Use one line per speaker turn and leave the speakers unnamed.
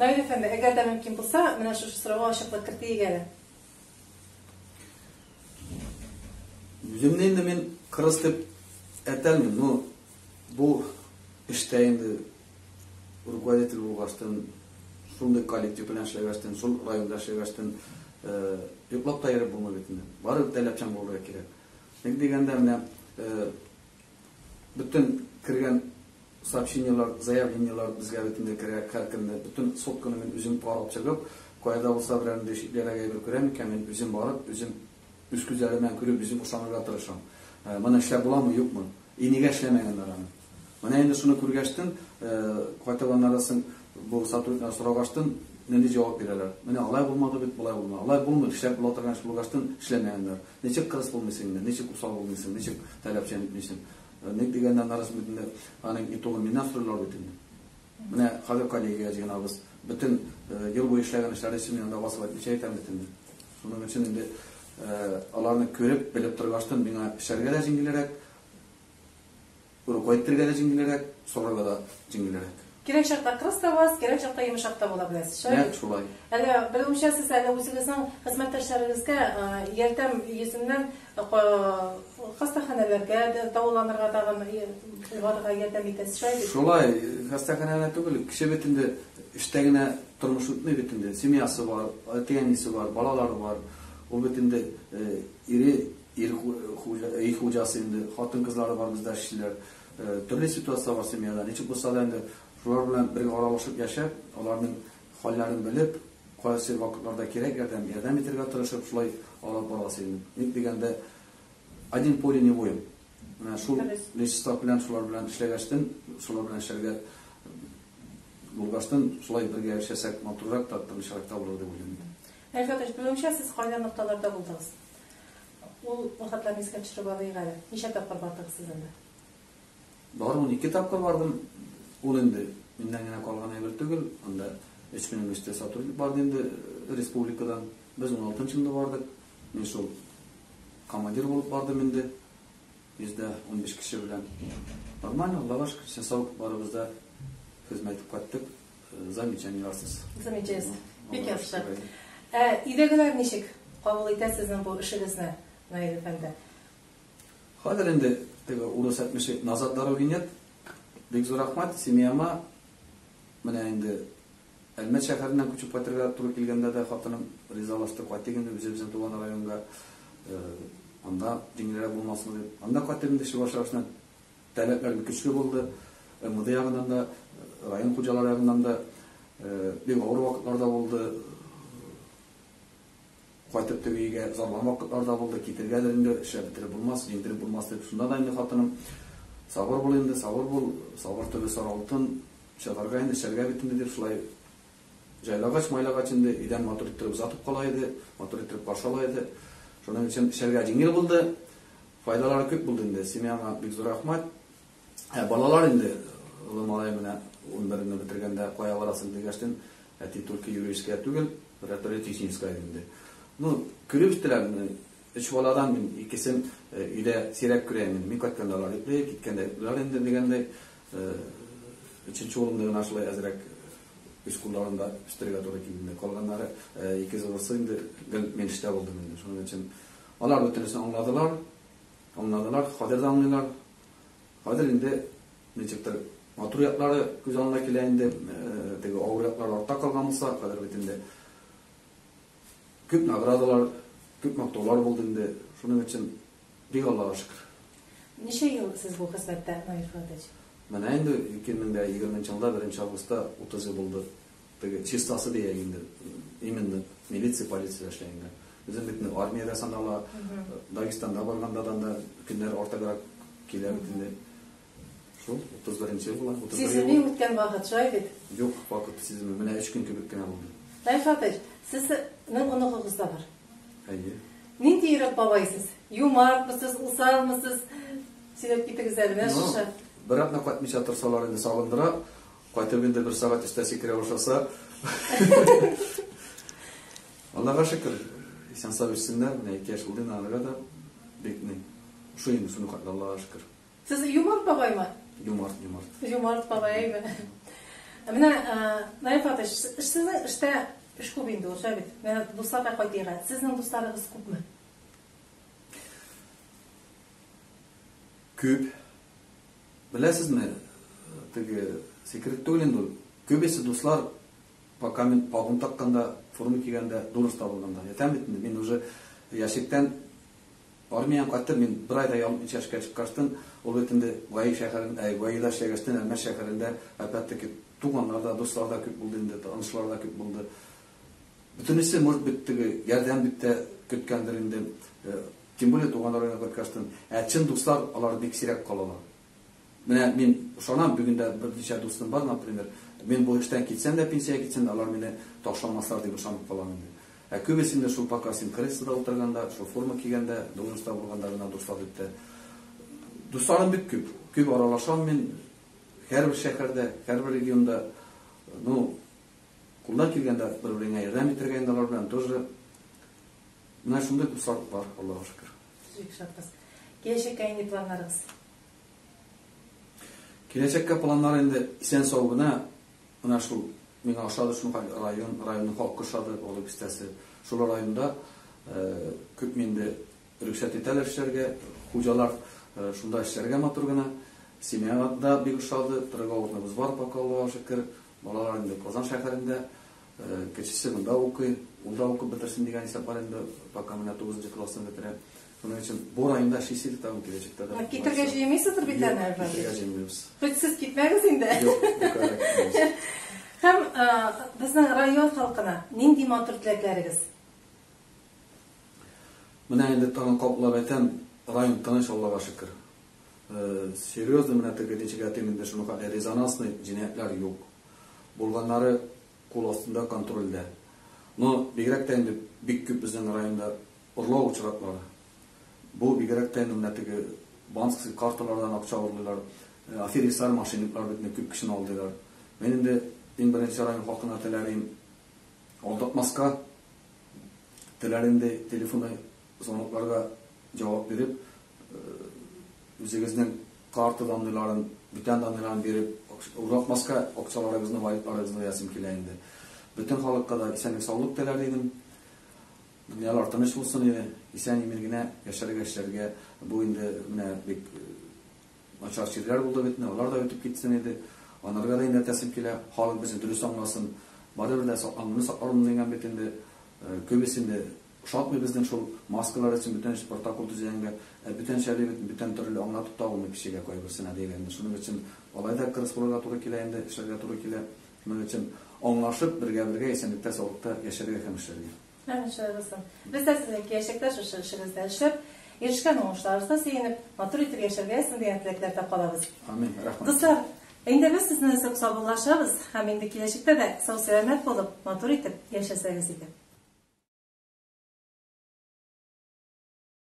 Наил әфәнде, әгәр дә мөмкин булса, менә шушы сорауга ачыклык кертик әле.
Үземне инде мин кырыс дип әйтәлмим, но бу эштә инде руководитель булгачтын, шундый коллектив белән эшләгәчтен, шул районда эшләгәчтен, йоклап та йөреп булмый бит инде. Барыбер таләпчән булырга кирәк. Ник дигәндә, менә бөтен кергән сообщениелар, заявлениелар безгә бит инде керә һәр көнне. Бөтен сотканы мин үзем карап чыгып, кайда булса берәр нинди шиклерәк әйбер күрәм икән, мин үзем барып, үзем үз күзләрем белән күреп, үзем ышанырга тырышам. Моны эшләп буламы, юкмы? И нигә эшләмәгәннәр аны? Менә инде шуны күргәчтен, кайтып аннары соң бу сотрудниклар сорагачтын, нинди җавап бирәләр? Менә алай булмады бит, болай булмады. Алай булмый, эшләп була торган эш булгачтын эшләмәгәннәр. Ничек кырыс булмыйсың инде, ничек усал булмыйсың, ничек таләпчән итмисең? Ник дигәндә, аннары соң бит инде аның итогын миннән сорыйлар бит инде. Менә хәзер коллегия җыенабыз. Бөтен ел буе эшләгән эшләр өчен мин анда басып отвечать итәм бит инде. Шуның өчен инде аларны күреп, белеп торгачтын миңа эшләргә дә җиңелрәк, руководить итәргә дә җиңелрәк, сорарга да җиңелрәк.
Кирәк чакта кырыс та буласыз, кирәк чакта йомшак та була беләсез, шулай бит?
Нәкъ шулай.
Әле, белүемчә, сез әле үзегезнең хезмәттәшләрегезгә ярдәм йөзеннән хастаханәләргә дә дәваланырга тагын барырга ярдәм итәсез, шулай бит?
Шулай, хастаханәгә түгел, кеше бит инде эштә генә тормыш үтми бит инде. Семьясы бар, әти-әнисе бар, балалары бар. Ул бит инде ире, ир хуҗа, өй хуҗасы инде, хатын-кызлары бар бездә эшчеләр. Төрле ситуация бар семьяда. Ничек булса да инде шулар белән бергә аралашып яшәп, аларның хәлләрен белеп, кайсы вакытларда кирәк ярдәм, ярдәм итәргә тырышып, шулай алып барасы инде. Ник дигәндә, один поле не воин. Менә шул лесостав белән шулар белән эшләгәчтен, шулар белән эшләргә булгачтын, шулай бергә яшәсәк, матуррак та, тынычрак та булыр дип уйлыйм.
Наил Фатыйхович, белүемчә, сез кайнар нокталарда булдыгыз. Ул вакытларны искә төшереп алыйк әле. Ничә тапкыр бардыгыз сез анда?
Бары 12 тапкыр бардым. Ул инде миннән генә калган әйбер түгел. Анда 3000 өстә сотрудник барды инде республикадан. Без 16 елда бардык. Мин шул командир булып бардым инде. 115 кеше белән. Нормально, Аллага шөкер, исән сау барыбыз да хезмәт итеп кайттык. Замечаниеләрсез.
Замечаниесез. Бик яхшы. Ә өйдәгеләр ничек кабул итә сезнең бу эшегезне, Наил әфәнде?
Хәзер инде теге урыс әйтмешли, назад дороги нет. Бик зур рәхмәт семьяма. Менә инде Әлмәт шәһәреннән күчеп кайтырга туры килгәндә дә хатыным ризалашты, кайтыйк инде үзебезнең туган районга. Анда җиңелрәк булмасмы дип. Анда кайтып инде эшли башлагач, таләпләр бик көчле булды. МВД ягыннан да, район хуҗалары ягыннан да бик авыр вакытлар да булды. Кайтып теге өйгә зарланган вакытлар да булды, китергәдер инде, эшләп бетереп булмас, җиңдереп булмас дип. Шунда да инде хатыным, сабыр бул инде, сабыр бул, сабыр төбе сары алтын, чыгарга инде, эшләргә бит инде дип шулай җайлагач, майлагач инде өйдән матур иттереп озатып кала иде, матур иттереп каршы ала иде. Шуның өчен эшләргә җиңел булды, файдалары күп булды инде. Семьяма бик зур рәхмәт. Ә балалар инде, олы малай менә 11-не бетергәндә кая барасың дигәчтен, әти только юридическая түгел, берәр төрле техническая инде. Ну, күреп үстеләр менә. Өч баладан мин икесен өйдә сирәк күрәм инде. Мин кайтканда алар йоклый, киткәндә йоклыйлар инде дигәндәй. Өченче улымны гына шулай әзрәк үз кулларымда үстерергә туры килде инде. Калганнары ике зурысы инде гел мин эштә булдым инде. Шуның өчен алар бөтенесен аңладылар. Аңладылар, хәзер дә аңлыйлар. Хәзер инде ничектер матур яклары күз алдына килә инде, теге авыр яклары артта калган булса, хәзер бит инде күп наградалар, күп мактаулар булды инде. Шуның өчен бик Аллага шөкер.
Ничә ел сез бу хезмәттә, Наил Фоатович?
Менә инде 2020 елда 1 августта 30 ел булды. Теге чистасы дия инде, именно милиция, полиция эшләгәнгә. Безнең бит инде армиядә санала, Дагестанда барганда да көннәр артыграк килә бит инде. Шул 31 ел була, 31 ел.
Сизелми үткән вакыт, шулай бит?
Юк, вакыт сизелми. Менә 3 көн кебек кенә булды.
Наил Фатыйх, сезнең оныгыгыз да бар.
Әйе.
Нинди йөрәк бабай сез? Юмартмы сез, усалмы сез? Сөйләп китегез әле, менә шушы.
Бер атна кайтмыйча торсалар инде сагындыра. Кайтып инде бер сәгать өстә сикерә башласа. Аллага шөкер, исән-сау үссеннәр. Менә 2 яшь булды инде аларга да. Бик ни. Ошый инде шуны хәтле, Аллага шөкер.
Сез юмарт бабаймы?
Юмарт, юмарт.
Юмарт бабай, әйме. Менә, Наил Фатыйш, сезнең эштә эш күп инде ул, шулай бит? Менә дусларга кайтыйк әле. Сезнең дусларыгыз күпме?
Күп. Беләсезме, теге секрет түгел инде ул. Күбесе дуслар, пока мин погон такканда, форма кигәндә, должностьта булганда. Әйтәм бит инде, мин уже яшьлектән армиядән кайттым, мин бер айда ял итмичә эшкә чыккачтын, ул бит инде ГАИ шәһәрен, әй, ГАИда эшләгәчтен, Әлмәт шәһәрендә, опять-таки, туганнар да, дуслар да күп булды инде, танышлар да күп булды. Бөтенесе, может быть, теге ярдәм дип тә көткәндер инде. Тем более туганнар янына кайткачтын. Ә чын дуслар, алар бик сирәк калалар. Менә мин ышанам, бүген дә берничә дустым бар, например. Мин бу эштән китсәм дә, пенсиягә китсәм дә, алар мине ташламаслар дип ышанып калам инде. Ә күбесе инде шул пока син креслода утырганда, шул форма кигәндә, должностьта булганда гына дуслар дип тә. Дусларым бик күп. Күп аралашам мин. Һәрбер шәһәрдә, һәрбер регионда. Ну, кулдан килгәндә бер-береңә ярдәм итәргә инде алар белән тоже. Менә шундый дуслар бар, Аллага шөкер.
Бик шатбыз. Киләчәккә нинди планнарыгыз?
Киләчәккә планнар инде исән-сау гына, менә шул миңа ошады шул район, районның халкы ошады, Балык Бистәсе. Шул районда күпме инде рөхсәт итәләр эшләргә, хуҗалар шунда эшләргә матур гына. Семьяга да бик ошады, торырга урыныбыз бар пока, Аллага шөкер. Балалар инде Казан шәһәрендә, кечесе монда укый, ул да укып бетерсен дигән исәп бар инде, пока менә 9 классны бетерә. Шуның өчен бу районда эшлисе идек тагын киләчәктә дә.
Китергә җыенмыйсыздыр бит әле,
Юк, китергә җыенмыйбыз.
Хоть сез китмәгез инде.
Юк, китмибез.
Һәм безнең район халкына нинди матур теләкләрегез?
Менә инде тагын каплап әйтәм, район тыныч, Аллага шөкер. Серьезно, менә теге ничек әйтим инде, шуны хәтле резонансный җинаятьләр юк. Булганнары кул астында, контрольдә. Но бигрәк тә инде бик күп безнең районда урлау очраклары. Бу бигрәк тә инде менә теге банковский карталардан акча урлыйлар. Аферистлар, мошенниклар бит инде күп кешене алдыйлар. Мин инде иң беренче район халкына теләр идем алдатмаска, теләр инде телефонный звонокларга җавап биреп, үзегезнең карта данныйларын, бүтән данныйларын биреп, урлатмаска акчаларыгызны, валютларыгызны диясем килә инде. Бөтен халыкка да исәнлек-саулык теләр идем. Дөньялар тыныч булсын иде, исән-имин генә яшәргә, эшләргә. Бу инде менә бик начар чирләр булды бит, алар да үтеп китсен иде. Анарга да инде әйтәсем килә, халык безне дөрес аңласын. Барыбер дә саклануны саклармын дигән бит инде. Күбесе инде ошатмый безнең шул маскалар өчен бүтән протокол төзегәнгә. Бүтән шәли бит, бүтән төрле аңлатып та булмый кешегә кайберсенә дигән. Шуның өчен алай да кырыс булырга туры килә инде, эшләргә туры килә. Шуның өчен аңлашып, бергә-бергә исәнлектә, саулыкта яшәргә һәм эшләргә.
Әмин, шулай булсын. Без дә сезнең киләчәктә шушы эшегездә эшләп, ирешкән уңышларыгызга сөенеп, матур итеп яшәргә язсын дигән теләкләрдә калабыз.
Амин, рәхмәт.
Дуслар, инде без сезне өзеп саубуллашабыз һәм инде киләчәктә дә сау-сәламәт булып, матур итеп яшәсәгез иде.